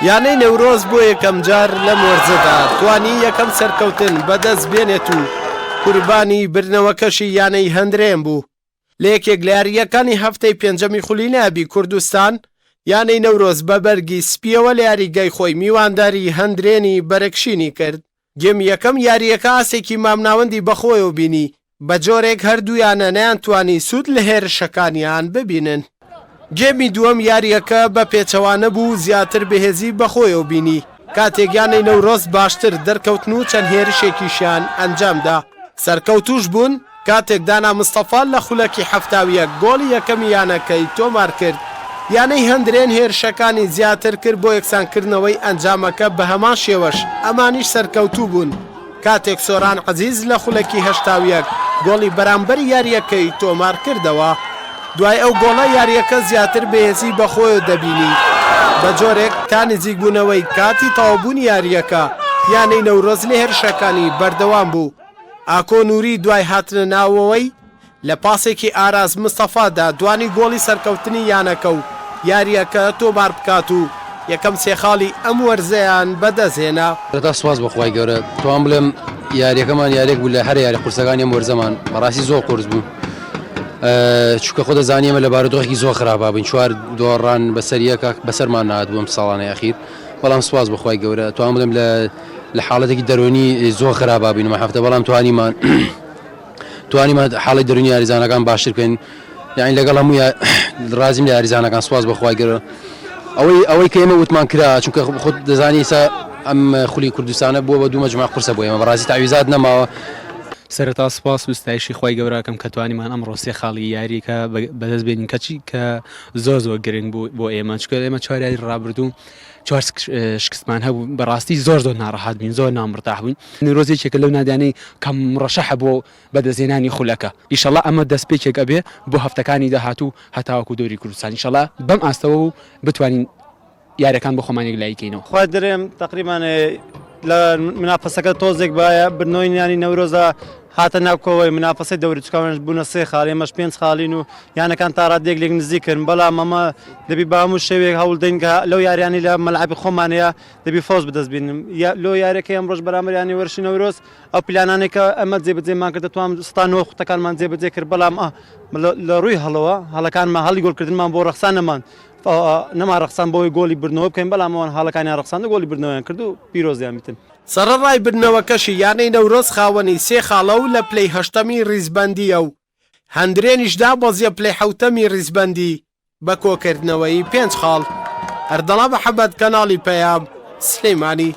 یانەی نەورۆز بۆ یەکەمجار لەم وەرزەدا توانی یەکەم سەرکەوتن بەدەست بێنێت و قوربانی بردنەوەکەشی یانەی هەندرێن بوو. لە یەکێک لە یارییەکانی هەفتەی پێنجەمی خولی نایابی کوردستان، یانەی نەورۆز بە بەرگی سپییەوە لە یاریگای خۆی میوانداری هەندرێنی بەرگشینی کرد. گێمی یەکەم یارییەکە ئاستێکی مامناوەندی بەخۆیەوە بینی، بەجۆرێک هەردوو یانە نەیانتوانی سوود لە هێرشەکانیان ببینن. گێمی دووەم یارییەکە بە پێچەوانە بوو و زیاتر بەهێزی بەخۆیەوە بینی، کاتێک یانەی نەورۆز باشتر دەرکەوتن و چەند هێرشێکیشیان ئەنجامدا، سەرکەوتووش بوون، کاتێک دانا مستەفا لە خولەکی 71 گۆڵی یەکەمی یانەکەی تۆمارکرد، یانەی هەندرێن هێرشەکانی زیاتر کرد بۆ یەکسانکردنەوەی ئەنجامەکە بەهەمان شێوەش ئەمانیش سەرکەوتوو بوون کاتێک سۆران عەزیز لە خولەکی 81 گۆڵی بەرامبەری یارییەکەی تۆمارکردەوە. دوای ئەو گۆڵە یارییەکە زیاتر بەهێزی بەخۆیەوە دەبینی بەجۆرێک تا نزیکبوونەوەی کاتی تەواوبوونی یارییەکە یانەی نەورۆز لە هێرشەکانی بەردەوام بوو. ئاکۆ نوری دوای هاتنە ناوەوەی لە پاسێکی ئاراس مستەفادا توانی گۆڵی سەرکەوتنی یانەکە و یارییەکە تۆمار بکات و یەکەم سێ خاڵی ئەم وەرزەیان بەدەستهێنا. سەرەتا سوپاس بۆ خوای گەورە توان بڵێم یاریەکەمان یاریەک بوو لە هەرە یاری قورسەکانی ئەم وەرزەمان بەڕاستی زۆر قورس بوو چونکە خۆ دەزانی ئێمە لە بارودۆخێکی زۆر خراپا بووین چوار دۆڕان بەسەر یەکە بەسەرمان نهات بوو ئەم ساڵانەی ئەخیر بەڵام سوپاس بۆ خوای گەورە توان بڵێم لە لە حاڵەتێکی دەرونی زۆر خراپا بووین ئەم هەفتە بەڵام توانیمان توانیمان حاڵی دەرونی یاریزانەکان باشتر بکەین یعنی لەگەڵ هەموو ڕازیم لە یاریزانەکان سواز بەخوای گەورە ئەوەی ئەوەی کە ئێمە وتمان کرا چونکە خۆت دەزانی ئێستا ئەم خولی کوردستانە بووە بە دوو مەجموعە قورسە بۆ ئێمە بەڕاستی تەعویزات نەماوە. سەرەتا سوپاس و ستایشی خوای گەورە ئەکەم کە توانیمان ئەمڕۆ سێ خاڵی یاریەکە بەدەست بێنین کەچی کە زۆر زۆر گرنگ بوو بۆ ئێمە چونکە ئێمە چوار یاری ڕابردوو چوار شکستمان هەبوو بەڕاستی زۆر زۆر ناڕەحەت بووین زۆر نامرتاح بووین نەورۆز یەکێکە لەو نادیانەی کە مڕەشەحە بۆ بەدەستهێنانی خولەکە ئیشەڵا ئەمە دەستپێکێک ئەبێ بۆ هەفتەکانی داهاتوو هەتاوەکو دەوری کوردستان ئیشەڵا بەم ئاستەوە و بتوانین یاریەکان بۆ خۆمان یەکلایی کەینەوە. خوای درێم تەقریبان لە منافەسەکە تۆزێک بایە بردنەوەی یانی نەورۆزە هاتە ناو کۆوەی منافەسەی دەوری چکاوەش بوونە سێ خاڵ ئێمەش پێنج خاڵین و یانەکان تا ڕادەیەک لێک نزیکن بەڵام ئەمە دەبی بە هەموو شێوەیەک هەوڵ دەین کە لەو یاریانی لە مەلعەبی خۆمانەیە دەبی فەوز بەدەست بینن لۆ یاریەکەی ئەمڕۆش بەرامبەر یانی وەرشی نەورۆز ئەو پلانانەی کە ئەمە جێبەجێمان کرد دەتوانم ستا نۆ خوتەکانمان جێبەجێ کرد بەڵام لە ڕووی هەڵەوە هەڵەکانمان هەڵی گۆڵکردنمان بۆ ڕەخسان نەمان نەما ڕەخسان بۆی گۆڵی بردنەوە بکەین بەڵام ئەوان هەڵەکانیان ڕەخساند و گۆڵی بردنەوەیان کرد و پیرۆزیان بیتن. سەڕەڕای بردنەوەکەشی یانەی نەورۆز خاوەنی سێ خاڵە و لە پلەی هەشتەمی ریزبەندییە و هەندرێنیش دابەزیە پلەی حەوتەمی ریزبەندی بە کۆکردنەوەی پێنج خاڵ. ئەردەڵان محەمەد، کەناڵی پەیام، سلێمانی.